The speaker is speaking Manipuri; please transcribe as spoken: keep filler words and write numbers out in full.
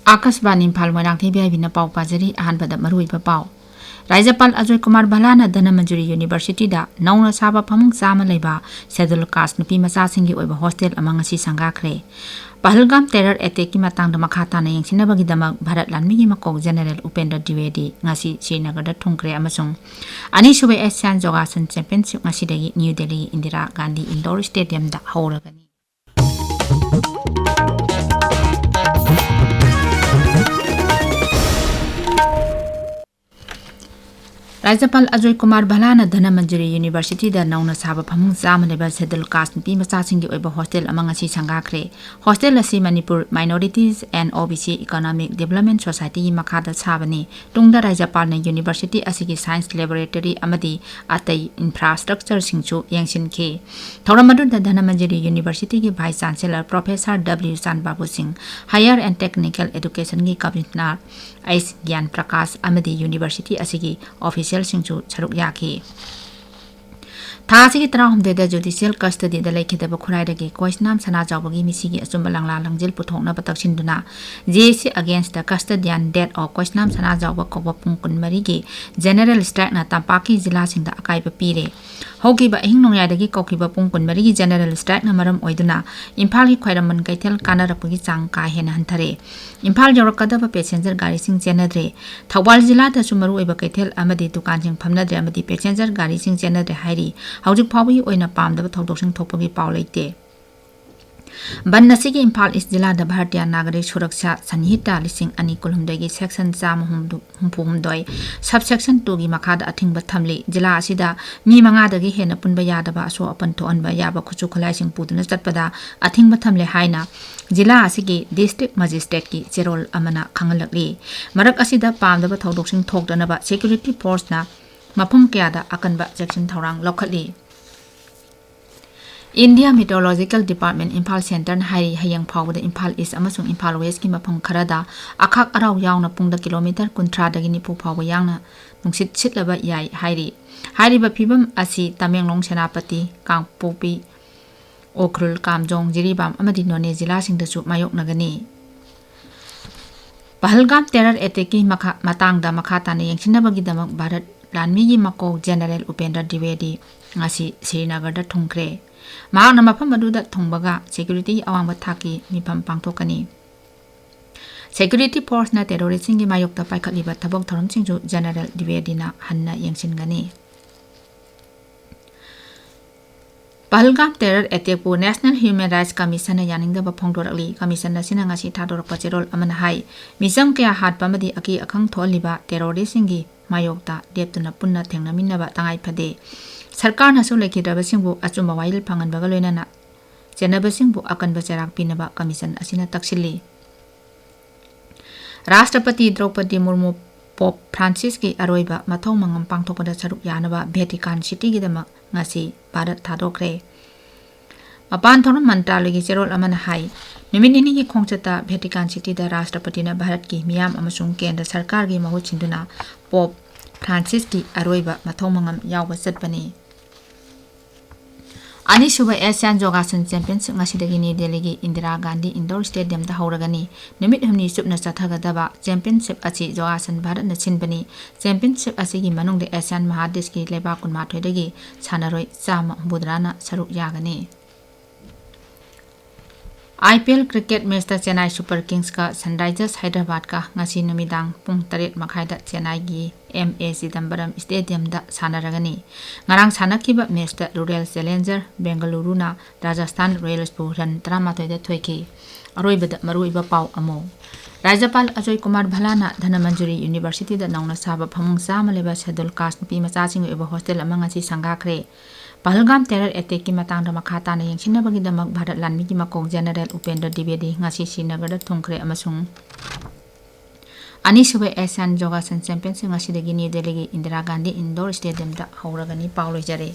ꯑꯥꯀꯥꯁꯕꯥꯅꯤ ꯏꯝꯐꯥꯜ, ꯃꯣꯏꯔꯥꯡꯊꯦꯝ ꯕꯤ ꯑꯥꯏ ꯕꯤꯅ ꯄꯥꯎ ꯄꯥꯖꯔꯤ꯫ ꯑꯍꯥꯟꯕꯗ ꯃꯔꯨꯑꯣꯏꯕ ꯄꯥꯎ꯫ ꯔꯥꯖ꯭ꯌꯄꯥꯜ ꯑꯖꯣꯏ ꯀꯨꯃꯥꯔ ꯚꯜꯂꯥꯅ ꯙꯅꯃꯟꯖꯨꯔꯤ ꯌꯨꯅꯤꯚꯔꯁꯤꯇꯤꯗ ꯅꯧꯅ ꯁꯥꯕ ꯐꯃꯨꯡ ꯆꯥꯝꯃ ꯂꯩꯕ Scheduled Caste ꯅꯨꯄꯤ ꯃꯆꯥꯁꯤꯡꯒꯤ ꯑꯣꯏꯕ ꯍꯣꯁꯇꯦꯜ ꯑꯃ ꯉꯁꯤ ꯁꯪꯒꯥꯈ꯭ꯔꯦ꯫ ꯄꯍꯜꯒꯥꯝ terror attackꯀꯤ ꯃꯇꯥꯡꯗ ꯃꯈꯥ ꯇꯥꯅ ꯌꯦꯡꯁꯤꯟꯅꯕꯒꯤꯗꯃꯛ ꯚꯥꯔꯠ ꯂꯥꯟꯃꯤꯒꯤ ꯃꯀꯣꯛ ꯖꯦꯅꯔꯦꯜ ꯎꯄꯦꯟꯗ꯭ꯔ ꯗ꯭ꯋꯤꯋꯦꯗꯤ ꯉꯁꯤ ꯁ꯭ꯔꯤꯅꯒꯔꯗ ꯊꯨꯡꯈ꯭ꯔꯦ ꯑꯃꯁꯨꯡ ꯑꯅꯤꯁꯨꯕ ASEAN ꯌꯣꯒꯥꯁꯟ ꯆꯦꯝꯄꯤꯌꯟꯁꯤꯞ ꯉꯁꯤꯗꯒꯤ ꯅ꯭ꯌꯨ ꯗꯦꯜꯂꯤꯒꯤ ꯏꯟꯗꯤꯔꯥ ꯒꯥꯟꯙꯤ ꯏꯟꯗꯣꯔ ꯁ꯭ꯇꯦꯗꯤꯌꯝꯗ ꯍꯧꯔꯒꯅꯤ꯫ ꯔꯥꯖ꯭ꯌꯄꯥꯜ ꯑꯖꯣꯏ ꯀꯨꯃꯥꯔ ꯚꯜꯂꯥꯅ ꯙꯅꯃꯟꯖꯨꯔꯤ ꯌꯨꯅꯤꯚꯔꯁꯤꯇꯤꯗ ꯅꯧꯅ ꯁꯥꯕ ꯐꯃꯨꯡ ꯆꯥꯝꯃ ꯂꯩꯕ Scheduled Caste ꯅꯨꯄꯤ ꯃꯆꯥꯁꯤꯡꯒꯤ ꯑꯣꯏꯕ ꯍꯣꯁꯇꯦꯜ ꯑꯃ ꯉꯁꯤ ꯁꯪꯒꯥꯈ꯭ꯔꯦ꯫ ꯍꯣꯁꯇꯦꯜ ꯑꯁꯤ Manipur Minorities and OBC Economic Development Societyꯒꯤ ꯃꯈꯥꯗ ꯁꯥꯕꯅꯤ꯫ ꯇꯨꯡꯗ ꯔꯥꯖ꯭ꯌꯄꯥꯜꯅ ꯌꯨꯅꯤꯚꯔꯁꯤꯇꯤ ꯑꯁꯤꯒꯤ science laboratory ꯑꯃꯗꯤ ꯑꯇꯩ infrastructureꯁꯤꯡꯁꯨ ꯌꯦꯡꯁꯤꯟꯈꯤ꯫ ꯊꯧꯔꯝ ꯑꯗꯨꯗ ꯙꯅꯃꯟꯖꯨꯔꯤ ꯌꯨꯅꯤꯚꯔꯁꯤꯇꯤꯒꯤ Vice Chancellor Professor W ꯆꯥꯟꯕꯥꯕꯨ ꯁꯤꯡ, Higher and Technical Educationꯒꯤ Commissioner H ꯒ꯭ꯌꯥꯟ ꯄ꯭ꯔꯀꯥꯁ ꯑꯃꯗꯤ ꯌꯨꯅꯤꯚꯔꯁꯤꯇꯤ ꯑꯁꯤꯒꯤ officialꯁꯤꯡꯁꯨ ꯁꯔꯨꯛ ꯌꯥꯈꯤ꯫ ꯊꯥ ꯑꯁꯤꯒꯤ ꯇꯔꯥꯍꯨꯝꯗꯣꯏꯗ judicial custodyꯗ ꯂꯩꯈꯤꯗꯕ ꯈꯨꯔꯥꯏꯗꯒꯤ ꯀꯣꯏꯁꯅꯥꯝ ꯁꯅꯥꯖꯥꯎꯕꯒꯤ ꯃꯤꯁꯤꯒꯤ ꯑꯆꯨꯝꯕ ꯂꯪꯂꯥ ꯂꯪꯖꯤꯜ ꯄꯨꯊꯣꯛꯅꯕ ꯇꯛꯁꯤꯟꯗꯨꯅ J A C against the custodian death of ꯀꯣꯏꯁꯅꯥꯝ ꯁꯅꯥꯖꯥꯎꯕ ꯀꯧꯕ ꯄꯨꯡ ꯀꯨꯟꯃꯔꯤꯒꯤ general strikeꯅ ꯇꯝꯄꯥꯛꯀꯤ ꯖꯤꯂꯥꯁꯤꯡꯗ ꯑꯀꯥꯏꯕ ꯄꯤꯔꯦ꯫ ꯍꯧꯈꯤꯕ ꯑꯍꯤꯡ ꯅꯣꯡꯌꯥꯏꯗꯒꯤ ꯀꯧꯈꯤꯕ ꯄꯨꯡ ꯀꯨꯟꯃꯔꯤꯒꯤ general strikeꯅ ꯃꯔꯝ ꯑꯣꯏꯗꯨꯅ ꯏꯝꯐꯥꯜꯒꯤ ꯈ꯭ꯋꯥꯏꯔꯝꯕꯟ ꯀꯩꯊꯦꯜ ꯀꯥꯟꯅꯔꯛꯄꯒꯤ ꯆꯥꯡ ꯀꯥ ꯍꯦꯟꯅ ꯍꯟꯊꯔꯦ꯫ ꯏꯝꯐꯥꯜ ꯌꯧꯔꯛꯀꯗꯕ passenger ꯒꯥꯔꯤꯁꯤꯡ ꯆꯦꯟꯅꯗ꯭ꯔꯦ꯫ ꯊꯧꯕꯥꯜ ꯖꯤꯂꯥꯗꯁꯨ ꯃꯔꯨꯑꯣꯏꯕ ꯀꯩꯊꯦꯜ ꯑꯃꯗꯤ ꯗꯨꯀꯥꯟꯁꯤꯡ ꯐꯝꯅꯗ꯭ꯔꯦ ꯑꯃꯗꯤ passenger ꯒꯥꯔꯤꯁꯤꯡ ꯆꯦꯟꯅꯗ꯭ꯔꯦ ꯍꯥꯏꯔꯤ꯫ ꯍꯧꯖꯤꯛ ꯐꯥꯎꯕꯒꯤ ꯑꯣꯏꯅ ꯄꯥꯝꯗꯕ ꯊꯧꯗꯣꯛꯁꯤꯡ ꯊꯣꯛꯄꯒꯤ ꯄꯥꯎ ꯂꯩꯇꯦ꯫ ꯕꯟ ꯑꯁꯤꯒꯤ ꯏꯝꯐꯥꯜ ꯏꯁ ꯖꯤꯂꯥꯗ ꯚꯥꯔꯇꯤꯌꯥ ꯅꯥꯒꯔꯤꯛ ꯁꯨꯔꯛꯁꯥ ꯁꯟꯍꯤꯇꯥ ꯂꯤꯁꯤꯡ ꯑꯅꯤ ꯀꯨꯟꯍꯨꯝꯗꯣꯏꯒꯤ section ꯆꯥꯝꯃ ꯍꯨꯝꯐꯨ ꯍꯨꯝꯗꯣꯏ, subsection twoꯒꯤ ꯃꯈꯥꯗ ꯑꯊꯤꯡꯕ ꯊꯝꯂꯤ꯫ ꯖꯤꯂꯥ ꯑꯁꯤꯗ ꯃꯤ ꯃꯉꯥꯗꯒꯤ ꯍꯦꯟꯅ ꯄꯨꯟꯕ ꯌꯥꯗꯕ, ꯑꯁꯣꯛ ꯑꯄꯟ ꯊꯣꯛꯍꯟꯕ ꯌꯥꯕ ꯈꯨꯠꯁꯨ ꯈꯨꯠꯂꯥꯏꯁꯤꯡ ꯄꯨꯗꯨꯅ ꯆꯠꯄꯗ ꯑꯊꯤꯡꯕ ꯊꯝꯂꯦ ꯍꯥꯏꯅ ꯖꯤꯂꯥ ꯑꯁꯤꯒꯤ district magistrateꯀꯤ ꯆꯦꯔꯣꯜ ꯑꯃꯅ ꯈꯪꯍꯜꯂꯛꯂꯤ꯫ ꯃꯔꯛ ꯑꯁꯤꯗ ꯄꯥꯝꯗꯕ ꯊꯧꯗꯣꯛꯁꯤꯡ ꯊꯣꯛꯇꯅꯕ security forceꯅ ꯃꯐꯝ ꯀꯌꯥꯗ ꯑꯀꯟꯕ ꯆꯦꯛꯁꯤꯟ ꯊꯧꯔꯥꯡ ꯂꯧꯈꯠꯂꯤ꯫ India Meteorological Department ꯏꯝꯐꯥꯜ centreꯅ ꯍꯥꯏꯔꯤ, ꯍꯌꯦꯡ ꯐꯥꯎꯕꯗ ꯏꯝꯐꯥꯜ East ꯑꯃꯁꯨꯡ ꯏꯝꯐꯥꯜ Westꯀꯤ ꯃꯐꯝ ꯈꯔꯗ ꯑꯈꯥꯛ ꯑꯔꯥꯎ ꯌꯥꯎꯅ ꯄꯨꯡꯗ kilometre ꯀꯨꯟꯊ꯭ꯔꯥꯗꯒꯤ ꯅꯤꯐꯨ ꯐꯥꯎꯕ ꯌꯥꯡꯅ ꯅꯨꯡꯁꯤꯠ ꯁꯤꯠꯂꯕ ꯌꯥꯏ ꯍꯥꯏꯔꯤ꯫ ꯍꯥꯏꯔꯤꯕ ꯐꯤꯕꯝ ꯑꯁꯤ ꯇꯃꯦꯡꯂꯣꯡ, ꯁꯦꯅꯥꯄꯇꯤ, ꯀꯥꯡꯄꯣꯛꯄꯤ, ꯎꯈ꯭ꯔꯨꯜ, ꯀꯥꯝꯖꯣꯡ, ꯖꯤꯔꯤꯕꯥꯝ ꯑꯃꯗꯤ ꯅꯣꯅꯦ ꯖꯤꯂꯥꯁꯤꯡꯗꯁꯨ ꯃꯥꯌꯣꯛꯅꯒꯅꯤ꯫ ꯄꯍꯜꯒꯥꯝ terror attackꯀꯤ ꯃꯈꯥ, ꯃꯇꯥꯡꯗ ꯃꯈꯥ ꯇꯥꯅ ꯌꯦꯡꯁꯤꯟꯅꯕꯒꯤꯗꯃꯛ ꯚꯥꯔꯠ ꯂꯥꯟꯃꯤꯒꯤ ꯃꯀꯣꯛ General ꯎꯄꯦꯟꯗ꯭ꯔ ꯗ꯭ꯋꯤꯋꯦꯗꯤ ꯉꯁꯤ ꯁ꯭ꯔꯤꯅꯒꯔꯗ ꯊꯨꯡꯈ꯭ꯔꯦ꯫ ꯃꯍꯥꯛꯅ ꯃꯐꯝ ꯑꯗꯨꯗ ꯊꯨꯡꯕꯒ security ꯑꯋꯥꯡꯕ ꯊꯥꯛꯀꯤ ꯃꯤꯐꯝ ꯄꯥꯡꯊꯣꯛꯀꯅꯤ꯫ Security forceꯅ terroristꯁꯤꯡꯒꯤ ꯃꯥꯌꯣꯛꯇ ꯄꯥꯏꯈꯠꯂꯤꯕ ꯊꯕꯛ ꯊꯧꯔꯝꯁꯤꯡꯁꯨ General ꯗ꯭ꯋꯤꯋꯦꯗꯤꯅ ꯍꯟꯅ ꯌꯦꯡꯁꯤꯟꯒꯅꯤ꯫ ꯄꯍꯜꯒꯥꯝ terror attackꯄꯨ National Human Rights Commissionꯅ ꯌꯥꯅꯤꯡꯗꯕ ꯐꯣꯡꯗꯣꯔꯛꯂꯤ꯫ Commission ꯑꯁꯤꯅ ꯉꯁꯤ ꯊꯥꯗꯣꯔꯛꯄ ꯆꯦꯔꯣꯜ ꯑꯃꯅ ꯍꯥꯏ, ꯃꯤꯆꯝ ꯀꯌꯥ ꯍꯥꯠꯄ ꯑꯃꯗꯤ ꯑꯀꯤ ꯑꯈꯪ ꯊꯣꯛꯍꯜꯂꯤꯕ terroristꯁꯤꯡꯒꯤ ꯃꯥꯌꯣꯛꯇ ꯂꯦꯞꯇꯨꯅ ꯄꯨꯟꯅ ꯊꯦꯡꯅꯃꯤꯟꯅꯕ ꯇꯉꯥꯏ ꯐꯗꯦ꯫ ꯁꯔꯀꯥꯔꯅꯁꯨ ꯂꯩꯈꯤꯗ꯭ꯔꯕꯁꯤꯡꯕꯨ ꯑꯆꯨꯝꯕ ꯋꯥꯌꯦꯜ ꯐꯪꯍꯟꯕꯒ ꯂꯣꯏꯅꯅ ꯆꯦꯟꯅꯕꯁꯤꯡꯕꯨ ꯑꯀꯟꯕ ꯆꯩꯔꯥꯛ ꯄꯤꯅꯕ commission ꯑꯁꯤꯅ ꯇꯛꯁꯤꯜꯂꯤ꯫ ꯔꯥꯁꯇ꯭ꯔꯄꯇꯤ ꯗ꯭ꯔꯧꯄꯗꯤ ꯃꯨꯔꯃꯨ ꯄꯣꯞ ꯐ꯭ꯔꯥꯟꯁꯤꯁꯀꯤ ꯑꯔꯣꯏꯕ ꯃꯊꯧ ꯃꯉꯝ ꯄꯥꯡꯊꯣꯛꯄꯗ ꯁꯔꯨꯛ ꯌꯥꯅꯕ ꯚꯦꯇꯤꯀꯥꯟ ꯁꯤꯇꯤꯒꯤꯗꯃꯛ ꯉꯁꯤ ꯚꯥꯔꯠ ꯊꯥꯗꯣꯛꯈ꯭ꯔꯦ꯫ ꯃꯄꯥꯟ ꯊꯧꯔꯝ ꯃꯟꯇ꯭ꯔꯥꯂꯌꯒꯤ ꯆꯦꯔꯣꯜ ꯑꯃꯅ ꯍꯥꯏ, ꯅꯨꯃꯤꯠ ꯅꯤꯅꯤꯒꯤ ꯈꯣꯡꯆꯠꯇ ꯚꯦꯇꯤꯀꯥꯟ ꯁꯤꯇꯤꯗ ꯔꯥꯁꯇ꯭ꯔꯄꯇꯤꯅ ꯚꯥꯔꯠꯀꯤ ꯃꯤꯌꯥꯝ ꯑꯃꯁꯨꯡ ꯀꯦꯟꯗ꯭ꯔ ꯁꯔꯀꯥꯔꯒꯤ ꯃꯍꯨꯠ ꯁꯤꯟꯗꯨꯅ ꯄꯣꯞ ꯐ꯭ꯔꯥꯟꯁꯤꯁꯀꯤ ꯑꯔꯣꯏꯕ ꯃꯊꯧ ꯃꯉꯝ ꯌꯥꯎꯕ ꯆꯠꯄꯅꯤ꯫ ꯑꯅꯤꯁꯨꯕ Asian ꯌꯣꯒꯥꯁꯟ Championship ꯉꯁꯤꯗꯒꯤ ꯅ꯭ꯌꯨ ꯗꯦꯜꯂꯤꯒꯤ ꯏꯟꯗꯤꯔꯥ ꯒꯥꯟꯙꯤ ꯏꯟꯗꯣꯔ ꯁ꯭ꯇꯦꯗꯤꯌꯝꯗ ꯍꯧꯔꯒꯅꯤ꯫ ꯅꯨꯃꯤꯠ ꯍꯨꯝꯅꯤ ꯆꯨꯞꯅ ꯆꯠꯊꯒꯗꯕ championship ꯑꯁꯤ ꯌꯣꯒꯥꯁꯟ ꯚꯥꯔꯠꯅ ꯁꯤꯟꯕꯅꯤ꯫ Championship ꯑꯁꯤꯒꯤ ꯃꯅꯨꯡꯗ ꯑꯦꯁꯤꯌꯥꯟ ꯃꯍꯥꯗꯦꯁꯀꯤ ꯂꯩꯕꯥꯛ ꯀꯨꯟꯃꯥꯊꯣꯏꯗꯒꯤ ꯁꯥꯟꯅꯔꯣꯏ ꯆꯥꯝꯃ ꯍꯨꯝꯐꯨꯇꯔꯥꯅ ꯁꯔꯨꯛ ꯌꯥꯒꯅꯤ꯫ IPL cricket matchꯇ ꯆꯦꯟꯅꯥꯏ ꯁꯨꯄꯔ ꯀꯤꯡꯁꯀ ꯁꯟꯔꯥꯏꯖꯔꯁ ꯍꯥꯏꯗ꯭ꯔꯕꯥꯗꯀ ꯉꯁꯤ ꯅꯨꯃꯤꯗꯥꯡ ꯄꯨꯡ ꯇꯔꯦꯠ ꯃꯈꯥꯏꯗ ꯆꯦꯟꯅꯥꯏꯒꯤ M A Chidambaram ꯁ꯭ꯇꯦꯗꯤꯌꯝꯗ ꯁꯥꯟꯅꯔꯒꯅꯤ꯫ ꯉꯔꯥꯡ ꯁꯥꯟꯅꯈꯤꯕ ꯃꯦꯆꯇ ꯔꯣꯌꯦꯜ ꯆꯦꯂꯦꯟꯖꯔ ꯕꯦꯡꯒꯂꯨꯔꯨꯅ ꯔꯥꯖꯁꯊꯥꯟ ꯔꯣꯌꯦꯜꯁꯄꯨ ꯔꯟ ꯇꯔꯥꯃꯥꯊꯣꯏꯗ ꯊꯣꯏꯈꯤ꯫ ꯑꯔꯣꯏꯕꯗ ꯃꯔꯨꯑꯣꯏꯕ ꯄꯥꯎ ꯑꯃꯨꯛ꯫ ꯔꯥꯖ꯭ꯌꯄꯥꯜ ꯑꯖꯣꯏ ꯀꯨꯃꯥꯔ ꯚꯜꯂꯥꯅ ꯙꯅꯃꯟꯖꯨꯔꯤ ꯌꯨꯅꯤꯚꯔꯁꯤꯇꯤꯗ ꯅꯧꯅ ꯁꯥꯕ ꯐꯃꯨꯡ ꯆꯥꯝꯃ ꯂꯩꯕ ꯁꯦꯗꯨꯜ ꯀꯥꯁ ꯅꯨꯄꯤ ꯃꯆꯥꯁꯤꯡꯒꯤ ꯑꯣꯏꯕ ꯍꯣꯁꯇꯦꯜ ꯑꯃ ꯉꯁꯤ ꯁꯪꯒꯥꯈ꯭ꯔꯦ꯫ ꯄꯍꯜꯒꯥꯝ terror attackꯀꯤ ꯃꯇꯥꯡꯗ ꯃꯈꯥ ꯇꯥꯅ ꯌꯦꯡꯁꯤꯟꯅꯕꯒꯤꯗꯃꯛ ꯚꯥꯔꯠ ꯂꯥꯟꯃꯤꯒꯤ ꯃꯀꯣꯛ ꯖꯦꯅꯔꯦꯜ ꯎꯄꯦꯟꯗ꯭ꯔ ꯗ꯭ꯋꯤꯋꯦꯗꯤ ꯉꯁꯤ ꯁ꯭ꯔꯤꯅꯒꯔꯗ ꯊꯨꯡꯈ꯭ꯔꯦ ꯑꯃꯁꯨꯡ ꯑꯅꯤꯁꯨꯕ Asian ꯌꯣꯒꯥꯁꯟ Championship ꯉꯁꯤꯗꯒꯤ ꯅ꯭ꯌꯨ ꯗꯦꯜꯂꯤꯒꯤ ꯏꯟꯗꯤꯔꯥ ꯒꯥꯟꯙꯤ ꯏꯟꯗꯣꯔ ꯁ꯭ꯇꯦꯗꯤꯌꯝꯗ ꯍꯧꯔꯒꯅꯤ꯫ ꯄꯥꯎ ꯂꯣꯏꯖꯔꯦ꯫